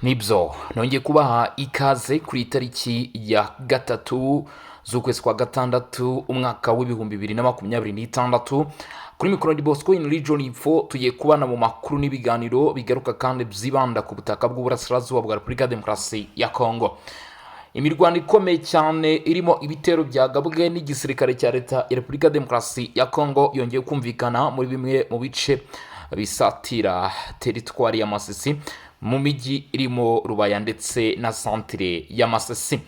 Nibyo, nongeye kubaha ikaze kuri iyi tariki ya 3 z'ukwezi kwa 6, umwaka w'2026. Kuri mikoro ni Bosco in Region Info. Tugiye kubana mu makuru n'ibiganiro bigaruka kandi byibanda ku butaka bw'uburasirazuba bwa Repubulika ya Demokarasi ya Kongo. Imirwano ikomeye cyane irimo ibitero byagabwe n'igisirikare cya Leta ya Repubulika ya Demokarasi ya Kongo yongeye kumvikana muri bimwe mu bice bisatira teritwari ya Masisi, mu mijyi irimo Rubaya ndetse na santire ya Masisi.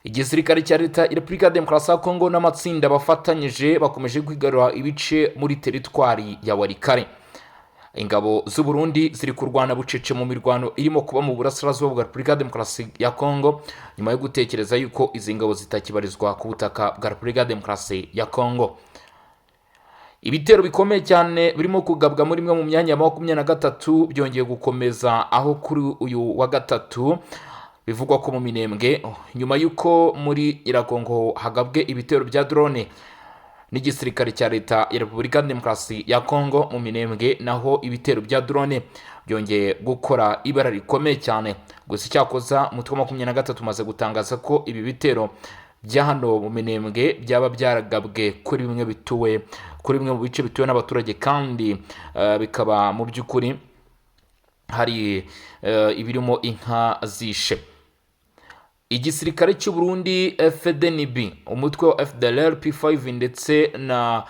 Igisirikare cya Leta ya Repubulika ya Demokarasi ya Kongo n'amatsinda bafatanyije bakomeje kwigarura ibice muri teritwari ya Walikale. Ingabo z'u Burundi ziri kurwana bucece mu mirwano irimo kuba mu burasirazuba bwa Repubulika ya Demokarasi ya Kongo, nyuma yo gutekereza yuko izi ngabo zitakibarizwa ku butaka bwa Repubulika ya Demokarasi ya Kongo. Ibitero bikomeye cyane birimo kugabwa muri imwe mu myanya ya 23 byongeye gukomeza, aho kuri uyu wa gatatu bivugwa ko mu Minembwe, nyuma y'uko muri Iragongo hagabwe ibitero bya drone n'igisirikare cya Leta ya Repubulika ya Demokarasi ya Kongo, mu Minembwe naho ibitero bya drone byongeye gukora ibara rikomeye cyane. Gusa icyakoza umutwe wa 23 umaze gutangaza ko ibi bitero bya hano mu Minembwe byaba byaragabwe kuri bimwe mu bice bituwe n'abaturage, kandi bikaba mu by'ukuri hari ibirimo inka zishe. Igisirikare cy'u Burundi FDNB, umutwe wa FDLR, P5 ndetse na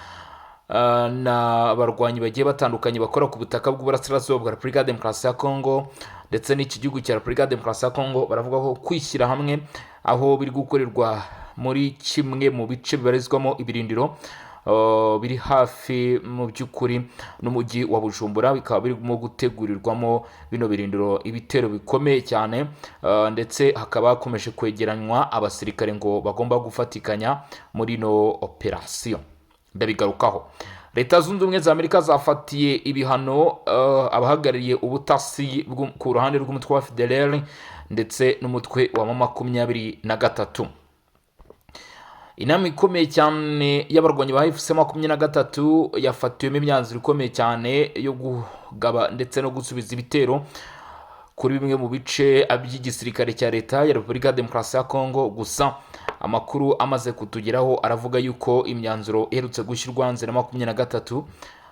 barwanyi bagiye batandukanye bakora ku butaka bw'uburasirazuba bwa Repubulika ya Demokarasi ya Kongo ndetse n'iki gihugu cya Repubulika ya Demokarasi ya Kongo, baravuga ko kwishyira hamwe aho biri gukorerwa muri kimwe mu bice bibarizwamo ibirindiro biri hafi mu by'ukuri n'umujyi wa Bujumbura, bikaba birimo gutegurirwamo bino birindiro ibitero bikomeye cyane, ndetse hakaba hakomeje kwegeranywa abasirikare ngo bagomba gufatikanya muri ino operasiyo. Ndabigarukaho. Leta Zunze Ubumwe za Amerika zafatiye ibihano abahagarariye ubutasi ku ruhande rw'umutwe wa FDLR ndetse n'umutwe wa 23. Inama ikomeye cyane y'abarwanyi ba AFC 23 yafatiwemo imyanzuro ikomeye cyane yo kugaba ndetse no gusubiza ibitero kuri bimwe mu bice by'igisirikare cya Leta ya Repubulika ya Demokarasi ya Kongo. Gusa amakuru amaze kutugeraho aravuga yuko imyanzuro iherutse gushyirwa hanze na 23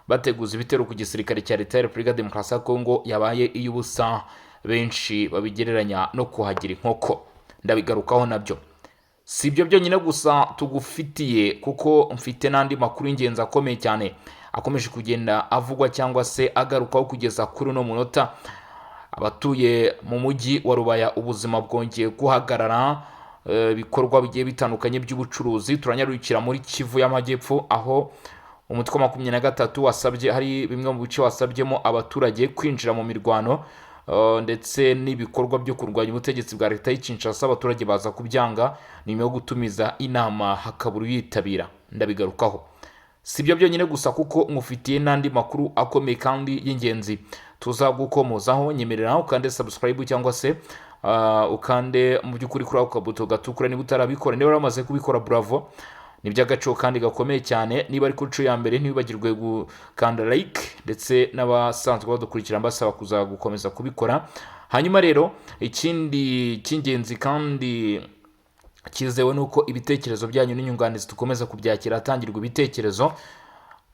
bateguza ibitero ku gisirikare cya Leta ya Repubulika ya Demokarasi ya Kongo yabaye iy'ubusa, benshi babigereranya no kuhagira inkoko. Ndabigarukaho nabyo. Si ibyo byonyine gusa tugufitiye, kuko mfite n'andi makuru y'ingenzi akomeye cyane akomeje kugenda avugwa cyangwa se agarukaho kugeza kuri uno munota. Abatuye mu mujyi wa Rubaya ubuzima bwongeye guhagarara, ibikorwa bigiye bitandukanye by'ubucuruzi. Turanyarukira muri Kivu y'Amajyepfo, aho umutwe wa 23 wasabye, hari bimwe mu bice wasabyemo abaturage kwinjira mu mirwano ndetse n'ibikorwa byo kurwanya ubutegetsi bwa leta y'i Kinshasa, abaturage baza kubyanga nyuma yo gutumiza inama hakabura uyitabira. Ndabigarukaho. Si ibyo byonyine gusa, kuko ngufitiye n'andi makuru akomeye kandi y'ingenzi tuza gukomozaho. Nyemerera ukande subscribe cyangwa se ukande mu by'ukuri kuri ako kabuto gatukura niba utarabikora. Niba waramaze kubikora, bravo, ni iby'agaciro kandi gakomeye cyane. Niba ari ku nshuro ya mbere, ntiwibagirwe gukanda like, ndetse n'abasanzwe badukurikira mbasaba kuza gukomeza kubikora. Hanyuma rero ikindi cy'ingenzi kandi cyizewe ni uko ibitekerezo byanyu n'inyunganizi dukomeza kubyakira hatangirwa ibitekerezo.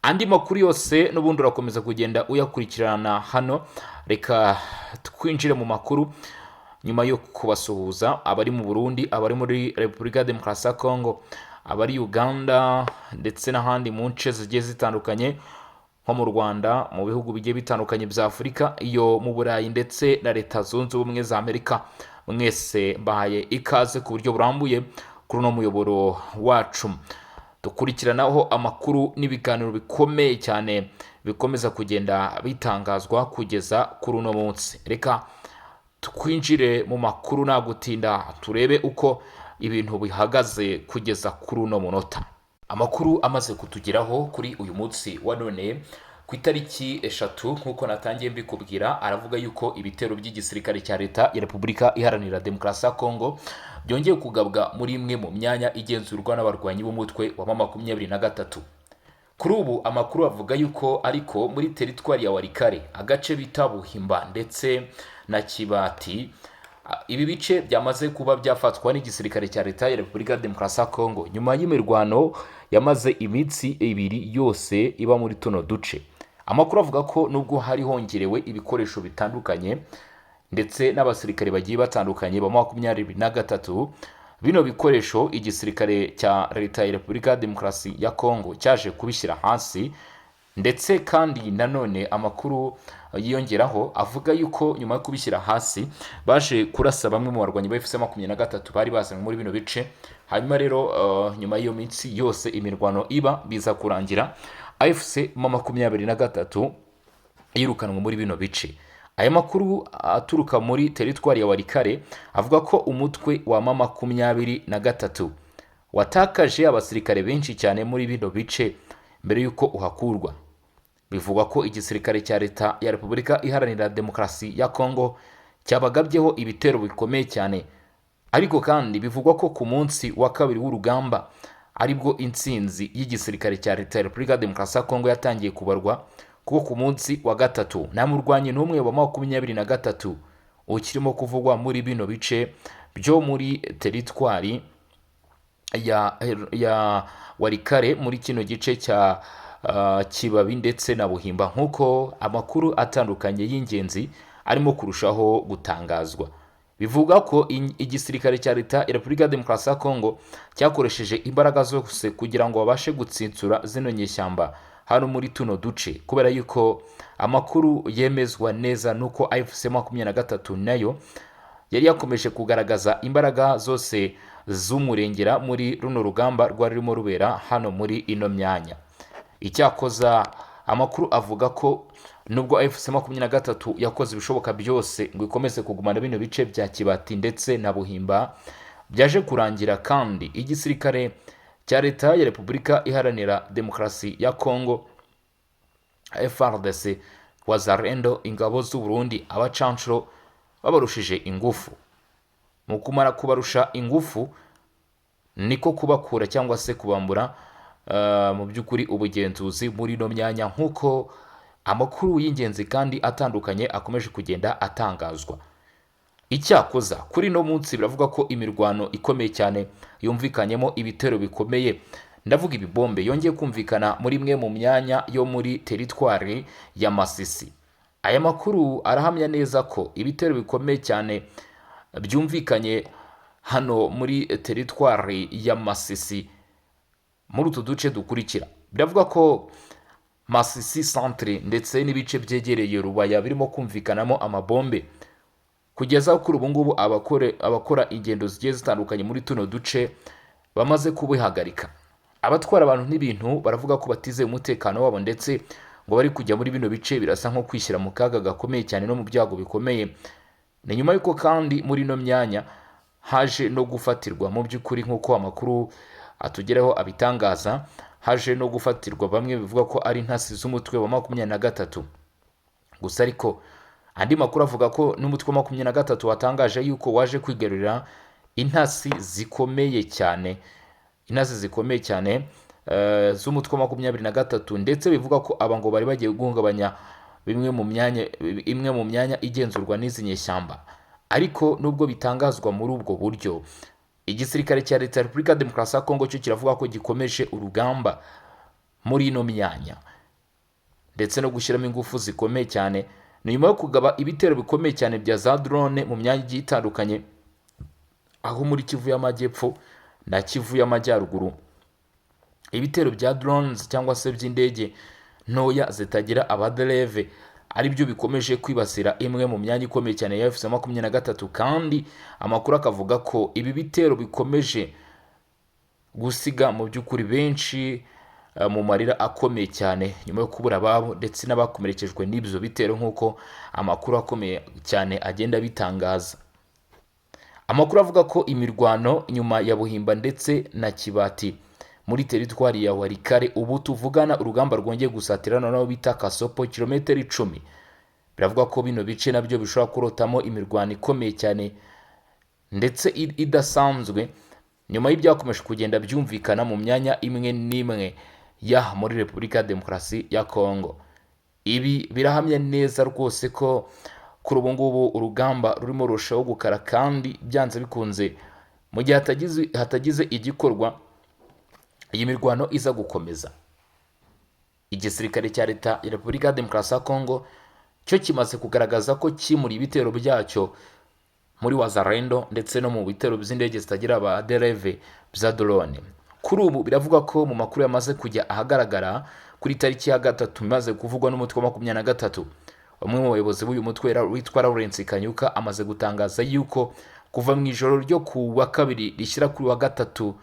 Andi makuru yose n'ubundi urakomeza kugenda uyakurikirana hano. Reka twinjire mu makuru nyuma yo kubasuhuza abari mu Burundi, abari muri Repubulika ya Demokarasi ya Kongo, abari Uganda ndetse n'ahandi mu nce zigiye zitandukanye nko mu Rwanda, mu bihugu bigiye bitandukanye bya Afurika, iyo mu Burayi ndetse na Leta Zunze Ubumwe za Amerika. Mwese mbahaye ikaze ku buryo burambuye kuri uno muyoboro wacu dukurikiranaho amakuru n'ibiganiro bikomeye cyane bikomeza kugenda bitangazwa kugeza kuri uno munsi. Reka twinjire mu makuru nta gutinda, turebe uko ibintu bihagaze kugeza kuri uno munota. Amakuru amaze kutugeraho kuri uyu munsi wa none ku itariki 3, nk'uko natangiye mbikubwira, aravuga yuko ibitero by'igisirikare cya Leta ya Repubulika Iharanira Demokarasi ya Kongo byongeye kugabwa muri imwe mu myanya igenzurwa n'abarwanyi b'umutwe wa 23. Kuri ubu amakuru avuga yuko ariko muri teritwari ya Walikale, agace bita Buhimba ndetse na Kibati. Ibi bice byamaze kuba byafatwa n'igisirikare cya Leta ya Repubulika ya Demokarasi ya Kongo nyuma y'imirwano yamaze iminsi 2 yose iba muri tuno duce. Amakuru avuga ko nubwo hari hongerewe ibikoresho bitandukanye ndetse n'abasirikare bagiye batandukanye ba 23, bino bikoresho igisirikare cya Leta ya Repubulika ya Demokarasi ya Kongo cyaje kubishyira hasi. Ndetse kandi nanone amakuru yiyongeraho avuga yuko nyuma yo kubishyira hasi baje kurasa bamwe mu barwanyi ba AFC 23 bari bazanywe muri bino bice. Hanyuma rero nyuma y'iyo minsi yose imirwano iba, biza kurangira AFC 23 yirukanwe muri bino bice. Aya makuru aturuka muri teritwari ya Walikale avuga ko umutwe wa 23 watakaje abasirikare benshi cyane muri bino bice mbere y'uko uhakurwa. Bivugwa ko igisirikare cya Leta ya Repubulika Iharanira Demokarasi ya Kongo cyabagabyeho ibitero bikomeye cyane, ariko kandi bivugwa ko ku munsi wa kabiri w'urugamba aribwo intsinzi y'igisirikare cya Leta ya Repubulika ya Demokarasi ya Kongo yatangiye kubarwa, kuko ku munsi wa gatatu nta murwanyi n'umwe wa 23 ukirimo kuvugwa muri bino bice byo muri teritwari ya Walikale, muri kino gice cya Kibabi ndetse na Buhimba, nk'uko amakuru atandukanye y'ingenzi arimo kurushaho gutangazwa. Bivuga ko igisirikare cya Leta ya Repubulika ya Demokarasi ya Kongo cyakoresheje imbaraga zose kugira ngo babashe gutsinsura zino nyeshyamba hano muri tuno duce, kubera yuko amakuru yemezwa neza nuko AFC 23 nayo yari yakomeje kugaragaza imbaraga zose z'umurengera muri runo rugamba rwari rurimo rubera hano muri ino myanya. Icyakoza amakuru avuga ko nubwo AFC 23 yakoze ibishoboka byose ngo ikomeze kugumana bino bice bya Kibati ndetse na Buhimba, byaje kurangira kandi igisirikare cya Leta ya Repubulika Iharanira Demokarasi ya Kongo, FARDC, Wazalendo, ingabo z'u Burundi, abacanshuro babarushije ingufu. Mu kumara kubarusha ingufu niko kubakura cyangwa se kubambura mu by'ukuri ubugenzuzi muri ino myanya, nk'uko amakuru y'ingenzi kandi atandukanye akomeje kugenda atangazwa. Icyakoza kuri ino munsi biravuga ko imirwano ikomeye cyane yumvikanyemo ibitero bikomeye, ndavuga ibibombe, yongeye kumvikana muri imwe mu myanya yo muri teritwari ya Masisi. Aya makuru arahamya neza ko ibitero bikomeye cyane byumvikanye hano muri teritwari ya Masisi muri utu duce dukurikira. Biravuga ko Masisi centre ndetse n'ibice byegereye Rubaya birimo kumvikanamo amabombe. Kugeza kuri ubu ngubu abakora ingendo zigiye zitandukanye muri tuno duce bamaze kubihagarika. Abatwara abantu n'ibintu baravuga ko batizeye umutekano wabo, ndetse ngo bari kujya muri bino bice birasa nko kwishyira mu kaga gakomeye cyane no mu byago bikomeye. Ni nyuma y'uko kandi muri ino myanya haje no gufatirwa, mu by'ukuri nk'uko amakuru atugeraho abitangaza, haje no gufatirwa bamwe bivuga ko ari intasi z'umutwe wa 23. Gusa ariko andi makuru avuga ko n'umutwe wa 23 watangaje yuko waje kwigarurira intasi zikomeye cyane, intasi zikomeye cyane z'umutwe wa 23, ndetse bivuga ko aba ngo bari bagiye guhungabanya bimwe mu myanya imwe mu myanya igenzurwa n'izi nyeshyamba. Ariko nubwo bitangazwa muri ubwo buryo, igisirikare cya Leta ya Repubulika ya Demokarasi ya Kongo cyo kiravuga ko gikomeje urugamba muri ino myanya ndetse no gushyiramo ingufu zikomeye cyane. Ni nyuma yo kugaba ibitero bikomeye cyane bya za drone mu myanya igiye itandukanye, aho muri Kivu y'Amajyepfo na Kivu y'Amajyaruguru ibitero bya drones cyangwa se by'indege ntoya zitagira abadereve aribyo bikomeje kwibasira imwe mu myanya ikomeye cyane ya AFC 23. Kandi amakuru akavuga ko ibi bitero bikomeje gusiga mu by'ukuri benshi mu marira akomeye cyane nyuma yo kubura ababo ndetse n'abakomerekejwe n'ibyo bitero, nk'uko amakuru akomeye cyane agenda abitangaza. Amakuru avuga ko imirwano nyuma ya Buhimba ndetse na Kibati muri teritwari ya Walikale, ubu tuvugana urugamba rwongeye gusatira noneho bita Kasopo, kilometero 10. Biravuga ko bino bice nabyo bishobora kurotamo imirwano ikomeye cyane ndetse idasanzwe, nyuma y'ibyakomeje kugenda byumvikana mu myanya imwe n'imwe ya muri Repubulika ya Demokarasi ya Kongo. Ibi birahamya neza rwose ko Kuri ubu ngubu urugamba rurimo rurushaho gukara, kandi byanze bikunze mu gihe hatagize igikorwa iyi mirwano iza gukomeza. Igisirikare cya Leta ya Repubulika ya Demokarasi ya Kongo cyo kimaze kugaragaza ko cyimuriye ibitero byacyo muri Wazalendo ndetse no mu bitero by'indege zitagira abadereve bya drone. Kuri ubu biravugwa ko mu makuru yamaze kujya ahagaragara kuri tariki ya 3, imaze kuvugwa n'umutwe wa 23, umwe mu bayobozi b'uyu mutwe witwa Lawrence Kanyuka amaze gutangaza yuko kuva mu ijoro ryo ku wa kabiri rishyira kuri wa gatatu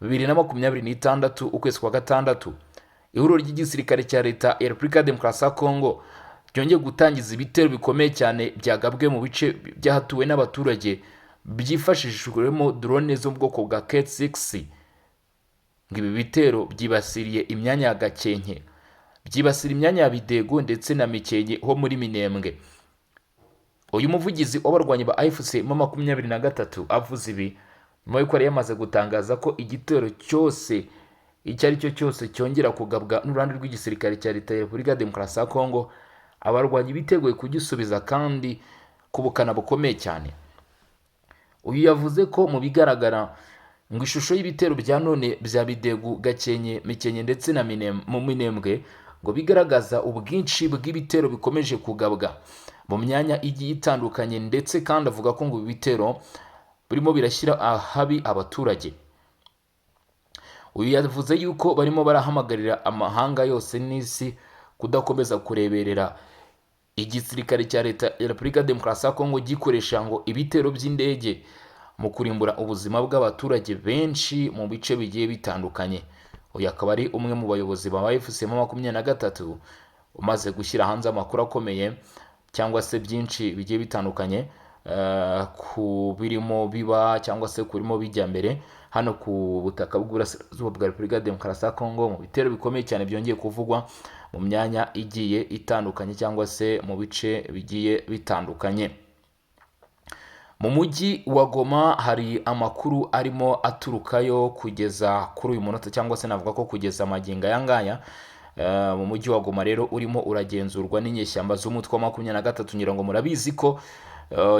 2026 ukwezi kwa gatandatu, ihuriro ry'igisirikare cya Leta ya Repubulika ya Demokarasi ya Kongo ryongeye gutangiza ibitero bikomeye cyane byagabwe mu bice byahatuwe n'abaturage byifashishijwemo drone zo mu bwoko bwa K6. Ngo ibi bitero byibasiriye imyanya ya Gakenke, byibasira imyanya ya Bidego ndetse na Mikenke ho muri Minembwe. Uyu muvugizi w'abarwanyi ba AFC M23 avuze ibi nyuma y'uko yari yamaze gutangaza ko igitero cyose icyo ari cyo cyose cyongera kugabwa n'uruhande rw'igisirikare cya Leta ya Repubulika ya Demokarasi ya Kongo, abarwanyi biteguye kugisubiza kandi ku bukana bukomeye cyane. Uyu yavuze ko mu bigaragara ngo ishusho y'ibitero bya none bya Bidegu, Gakenke, Mikenke ndetse na mu Minembwe ngo bigaragaza ubwinshi bw'ibitero bikomeje kugabwa mu myanya igiye itandukanye, ndetse kandi avuga ko ngo ibi bitero birimo birashyira ahabi abaturage. Uyu yavuze yuko barimo barahamagarira amahanga yose n'isi kudakomeza kureberera igisirikare cya Leta ya Repubulika ya Demokarasi ya Kongo gikoresha ngo ibitero by'indege mu kurimbura ubuzima bw'abaturage benshi mu bice bigiye bitandukanye. Uyu akaba ari umwe mu bayobozi ba AFC 23 umaze gushyira hanze amakuru akomeye cyangwa se byinshi bigiye bitandukanye ku birimo biba cyangwa se kurimo bijya mbere hano ku butaka bw'Uburasirazuba bwa Repubulika ya Demokarasi ya Kongo, mu bitero bikomeye cyane byongeye kuvugwa mu myanya igiye itandukanye cyangwa se mu bice bigiye bitandukanye. Mu mujyi wa Goma hari amakuru arimo aturukayo kugeza kuri uyu munota, cyangwa se navuga ko kugeza magingo aya ngaya. Mu mujyi wa Goma rero urimo uragenzurwa n'inyeshyamba z'umutwe wa 23. Ngira ngo murabizi ko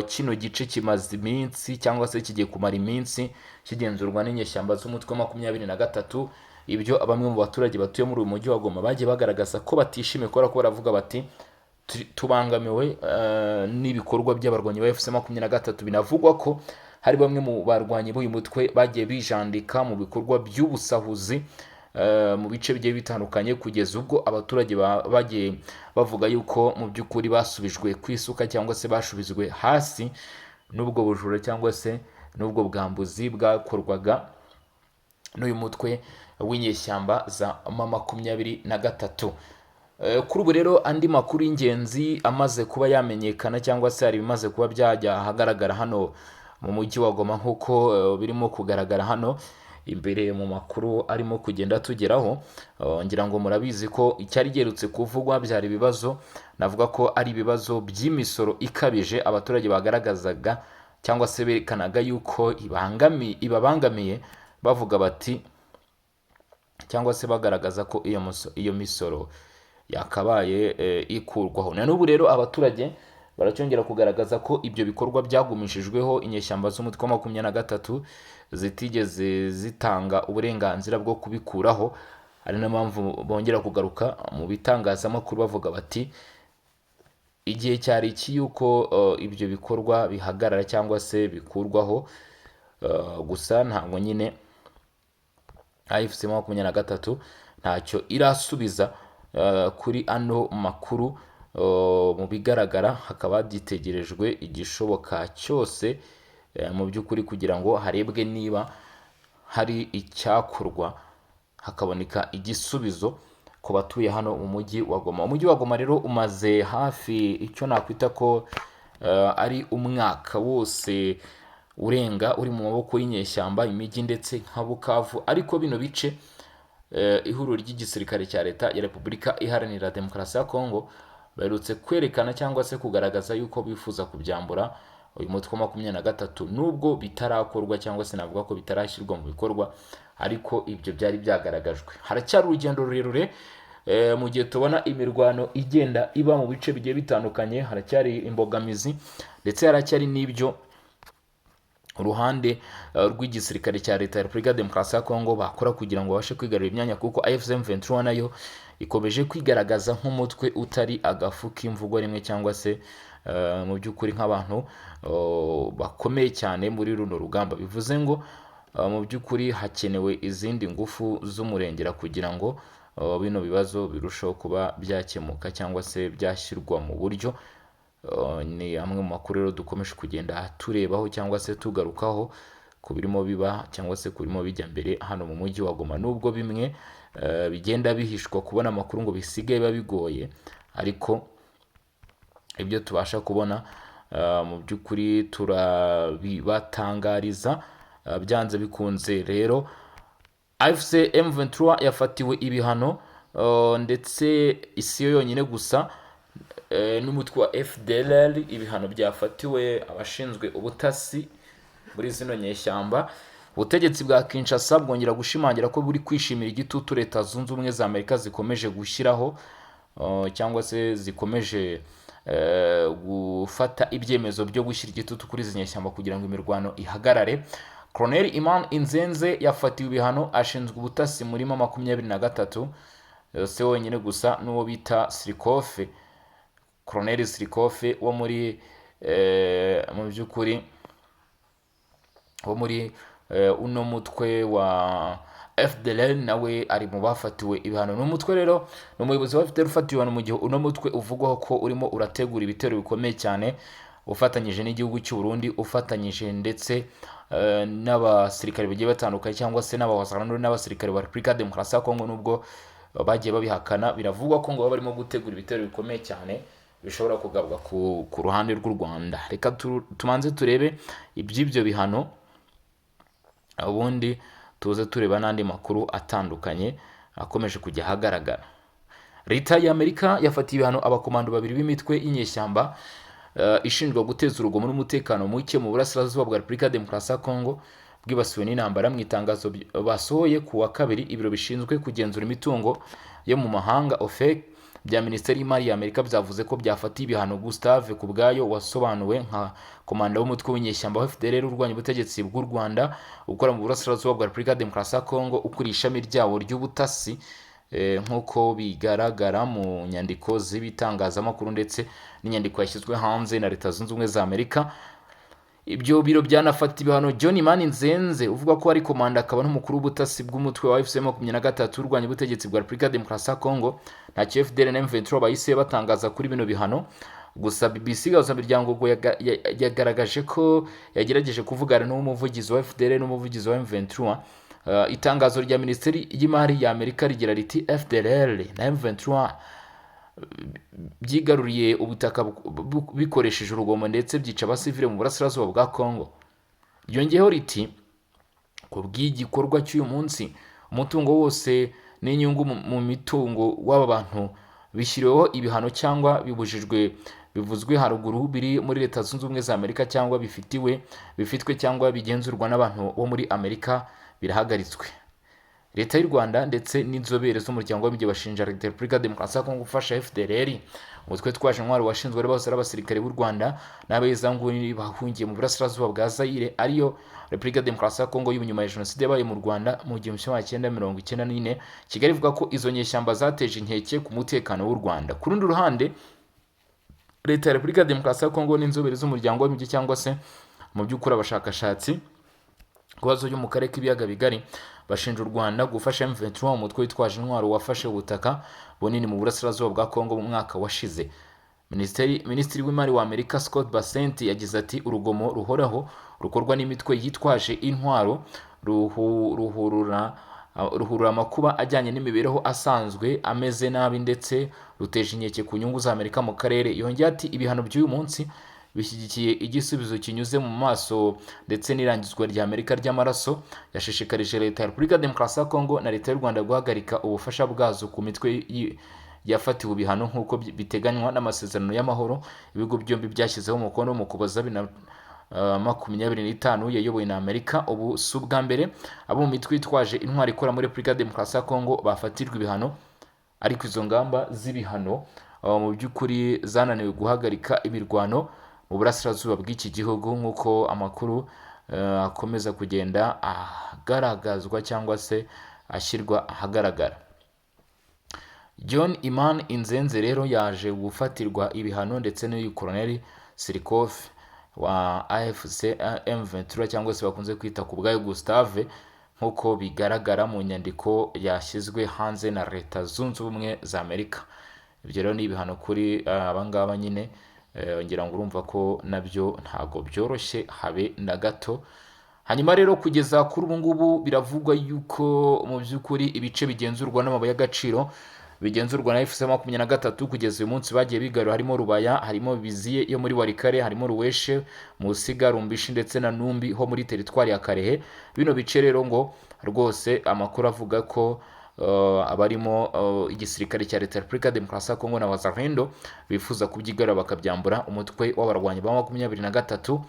kino gice kimaze iminsi cyangwa se kigiye kumara iminsi kigenzurwa n'inyeshyamba z'umutwe wa 23. Ibyo bamwe mu baturage batuye muri uyu mujyi wa Goma bagiye bagaragaza ko batishimiye, kubera ko baravuga bati: "Tubangamiwe n'ibikorwa by'abarwanyi ba AFC 23." Binavugwa ko hari bamwe mu barwanyi b'uyu mutwe bagiye bijandika mu bikorwa by'ubusahuzi mu bice bigiye bitandukanye, kugeza ubwo abaturage bagiye bavuga yuko mu by'ukuri basubijwe ku isuka cyangwa se bashubijwe hasi n'ubwo bujura cyangwa se n'ubwo bwambuzi bwakorwaga n'uyu mutwe w'inyeshyamba za M23. Kuri ubu rero andi makuru y'ingenzi amaze kuba yamenyekana cyangwa se hari ibimaze kuba byajya ahagaragara hano mu mujyi wa Goma, nk'uko birimo kugaragara hano imbere mu makuru arimo kugenda tugeraho. Ngira ngo murabizi ko icyari giherutse kuvugwa byari ibibazo, navuga ko ari ibibazo by'imisoro ikabije abaturage bagaragazaga cyangwa se berekanaga yuko ibabangamiye, bavuga bati cyangwa se bagaragaza ko iyo misoro yakabaye ikurwaho. Na n'ubu rero abaturage baracyongera kugaragaza ko ibyo bikorwa byagumishijweho inyeshyamba z'umutwe wa 23 zitigeze zitanga uburenganzira bwo kubikuraho, ari nayo mpamvu bongera kugaruka mu bitangazamakuru bavuga bati igihe cyari iki yuko ibyo bikorwa bihagarara cyangwa se bikurwaho. Gusa ntabwo nyine AFC 23 ntacyo irasubiza kuri ano makuru. Mu bigaragara hakaba hagitegerejwe igishoboka cyose mu by'ukuri kugira ngo harebwe niba hari icyakorwa hakaboneka igisubizo ku batuye hano mu mujyi wa Goma. Umujyi wa Goma rero umaze hafi icyo nakwita ko ari umwaka wose urenga uri mu maboko y'inyeshyamba, imijyi ndetse nka Bukavu. Ariko bino bice ihuriro ry'igisirikare cya Leta ya Repubulika Iharanira Demokarasi ya Kongo baherutse kwerekana cyangwa se kugaragaza yuko bifuza kubyambura uyu mutwe wa 23, nubwo bitarakorwa cyangwa se navuga ko bitarashyirwa mu bikorwa, ariko ibyo byari byagaragajwe. Haracyari urugendo rurerure. Mu gihe tubona imirwano igenda iba mu bice bigiye bitandukanye, haracyari imbogamizi ndetse haracyari n'ibyo uruhande rw'igisirikare cya Leta ya Repubulika ya Demokarasi ya Kongo bakora kugira ngo babashe kwigarurira imyanya, kuko AFC M23 nayo ikomeje kwigaragaza nk'umutwe utari agafu k'imvugo rimwe, cyangwa se mu by'ukuri nk'abantu bakomeye cyane muri runo rugamba. Bivuze ngo mu by'ukuri hakenewe izindi ngufu z'umurengera kugira ngo bino bibazo birusheho kuba byakemuka cyangwa se byashyirwa mu buryo. Ni amwe mu makuru rero dukomeje kugenda turebaho cyangwa se tugarukaho ku birimo biba cyangwa se ku birimo bijya mbere hano mu mujyi wa Goma, nubwo bimwe bigenda bihishwa, kubona amakuru ngo bisigaye biba bigoye, ariko ibyo tubasha kubona mu by'ukuri turabibatangariza byanze bikunze. Rero AFC M23 yafatiwe ibihano, ndetse isi yo yonyine gusa, n'umutwe wa FDLR, ibihano byafatiwe abashinzwe ubutasi muri zino nyeshyamba. Ubutegetsi bwa Kinshasa bwongera gushimangira ko buri kwishimira igitutu Leta Zunze Ubumwe za Amerika zikomeje gushyiraho, cyangwa se zikomeje gufata ibyemezo byo gushyira igitutu kuri izi nyeshyamba kugira ngo imirwano ihagarare. Colonel Iman Inzenze yafatiwe ibihano, ashinzwe ubutasi muri M23. Si wenyine gusa, n'uwo bita Sirikofe, Colonel Sirikofe wo muri mu by'ukuri wo muri uno mutwe wa FDLR, nawe ari mu bafatiwe ibihano. Ni umutwe rero, ni umuyobozi wa FDLR ufatiwe ibihano mu gihe uno mutwe uvugwaho ko urimo urategura ibitero bikomeye cyane ufatanyije n'igihugu cy'u Burundi, ufatanyije ndetse n'abasirikare bagiye batandukanye, cyangwa se n'abawazalendo n'abasirikare ba Repubulika ya Demokarasi ya Kongo, nubwo bagiye babihakana. Biravugwa ko ngo baba barimo gutegura ibitero bikomeye cyane bishobora kugabwa ku ruhande rw'u Rwanda. Reka tumanze turebe iby'ibyo bihano, ubundi tuze tureba n'andi makuru atandukanye akomeje kujya ahagaragara. Leta y'Amerika yafatiye ibihano abakomando babiri b'imitwe y'inyeshyamba ishinjwa guteza urugomo n'umutekano muke mu burasirazuba bwa Repubulika ya Demokarasi ya Kongo bwibasiwe n'intambara. Mu itangazo basohoye ku wa kabiri, ibiro bishinzwe kugenzura imitungo yo mu mahanga, OFAC, bya Minisiteri y'Imari ya Amerika byavuze ko byafatiye ibihano Gustave Kubwayo, wasobanuwe nka komanda w'umutwe w'inyeshyamba wa FDLR urwanya ubutegetsi bw'u Rwanda ukora mu burasirazuba bwa Repubulika ya Demokarasi ya Kongo, ukuriye ishami ryawo ry'ubutasi, nk'uko bigaragara mu nyandiko z'ibitangazamakuru ndetse n'inyandiko yashyizwe hanze na Leta Zunze Ubumwe za Amerika. Ibyo biro byanafata ibihano John Mani Nzenze, uvuga ko ari komanda akaba n'umukuru w'ubutasi bw'umutwe wa AFC 23 urwanya ubutegetsi bwa Repubulika ya Demokarasi ya Kongo. Ntacyo FDLR na M23 bahise batangaza kuri bino bihano. Gusa BBC Gahuzamiryango ngo yagaragaje ko yagerageje kuvugana n'umuvugizi wa FDLR n'umuvugizi wa M23. Itangazo rya Minisiteri y'Imari ya Amerika rigira riti: "FDLR na M23 byigaruriye ubutaka bikoresheje urugomo ndetse byica abasivile mu burasirazuba bwa Congo." Ryongeyeho riti: "Ku bw'igikorwa cy'uyu munsi, umutungo wose n'inyungu mu mitungo w'aba bantu bishyiriweho ibihano cyangwa bibujijwe bivuzwe haruguru biri muri Leta Zunze Ubumwe za Amerika cyangwa bifitiwe, bifitwe cyangwa bigenzurwa n'abantu bo muri Amerika birahagaritswe." Leta y'u Rwanda ndetse n'inzobere z'Umuryango w'Abibumbye bashinja Leta ya Repubulika ya Demokarasi ya Kongo gufasha FDLR, umutwe twaje intwaro washinzwe ari bose ari abasirikare b'u Rwanda n'abahezanguni bahungiye mu burasirazuba bwa Zaire, ariyo Repubulika ya Demokarasi ya Kongo y'ubu, nyuma ya jenoside yabaye mu Rwanda mu 1994. Kigali ivuga ko izo nyeshyamba zateje inkeke ku mutekano w'u Rwanda. Ku rundi ruhande, Leta ya Repubulika ya Demokarasi ya Kongo n'inzobere z'Umuryango w'Abibumbye, cyangwa se mu by'ukuri abashakashatsi ku bibazo byo mu karere k'Ibiyaga Bigari, bashinja u Rwanda gufasha M23, umutwe witwaje intwaro wafashe ubutaka bunini mu burasirazuba bwa Kongo mu mwaka washize. Minisitiri w'Imari wa Amerika Scott Bessent yagize ati: "Urugomo ruhoraho rukorwa n'imitwe yitwaje intwaro ruhurura amakuba ajyanye n'imibereho asanzwe ameze nabi ndetse ruteje inkeke ku nyungu za Amerika mu karere." Yongeye ati: "Ibihano by'uyu munsi bishyigikiye igisubizo kinyuze mu maso ndetse n'irangizwa rya Amerika ry'amaraso." Yashishikarije Leta ya Repubulika ya Demokarasi ya Kongo na Leta y'u Rwanda guhagarika ubufasha bwazo ku mitwe yafatiwe ibihano, nk'uko biteganywa n'amasezerano y'amahoro ibihugu byombi byashyizeho umukono mu Kuboza 2025 yayobowe na Amerika. Ubu si ubwa mbere abo mu mitwe yitwaje intwaro ikora muri Repubulika ya Demokarasi ya Kongo bafatirwa ibihano. Ariko izo ngamba z'ibihano mu by'ukuri zananiwe guhagarika imirwano mu burasirazuba bw'iki gihugu, nk'uko amakuru akomeza kugenda agaragazwa cyangwa se ashyirwa ahagaragara. John Iman Inzenze rero yaje gufatirwa ibihano, ndetse n'uyu Koloneli Sirikoff wa AFC M23, cyangwa se bakunze kwita ku bwayo Gustave, nk'uko bigaragara mu nyandiko yashyizwe hanze na Leta Zunze Ubumwe za Amerika. Ibyo rero ni ibihano kuri abangaba nyine. Ngira ngo urumva ko nabyo ntabwo byoroshye habe na gato. Hanyuma rero, kugeza kuri ubu ngubu biravugwa yuko mu by'ukuri ibice bigenzurwa n'amabuye y'agaciro bigenzurwa na AFC 23 kugeza uyu munsi bagiye bigarura, harimo Rubaya, harimo Biziye yo muri Warikare, harimo Ruweshe, Musiga, Rumbishi ndetse na Numbi ho muri teritwari ya Karehe. Bino bice rero ngo rwose amakuru avuga ko abarimo igisirikare cya Leta ya Repubulika ya Demokarasi ya Kongo na Wazalendo bifuza kubyigarura, bakabyambura umutwe w'abarwanyi ba 23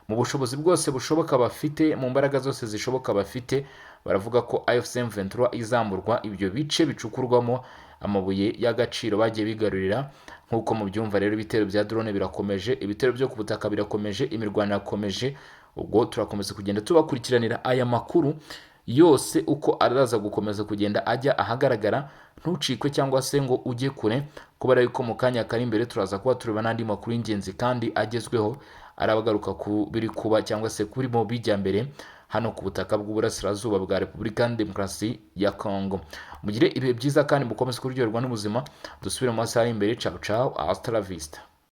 mu bushobozi bwose bushoboka bafite, mu mbaraga zose zishoboka bafite. Baravuga ko AFC M23 izamburwa ibyo bice bicukurwamo amabuye y'agaciro bagiye bigarurira. Nk'uko mubyumva rero, ibitero bya drone birakomeje, ibitero byo ku butaka birakomeje, imirwano irakomeje. Ubwo turakomeza kugenda tubakurikiranira aya makuru yose uko araza gukomeza kugenda ajya ahagaragara. Ntucikwe cyangwa se ngo ujye kure, kubera yuko mu kanya kari imbere turaza kuba tureba n'andi makuru y'ingenzi kandi agezweho arabagaruka ku biri kuba cyangwa se kurimo bijya mbere hano ku butaka bw'uburasirazuba bwa Repubulika Demokarasi ya Kongo. Mugire ibihe byiza kandi mukomeze kuryoherwa n'ubuzima. Dusubire mu masaha y'imbere. Ciao ciao, hasta la vista.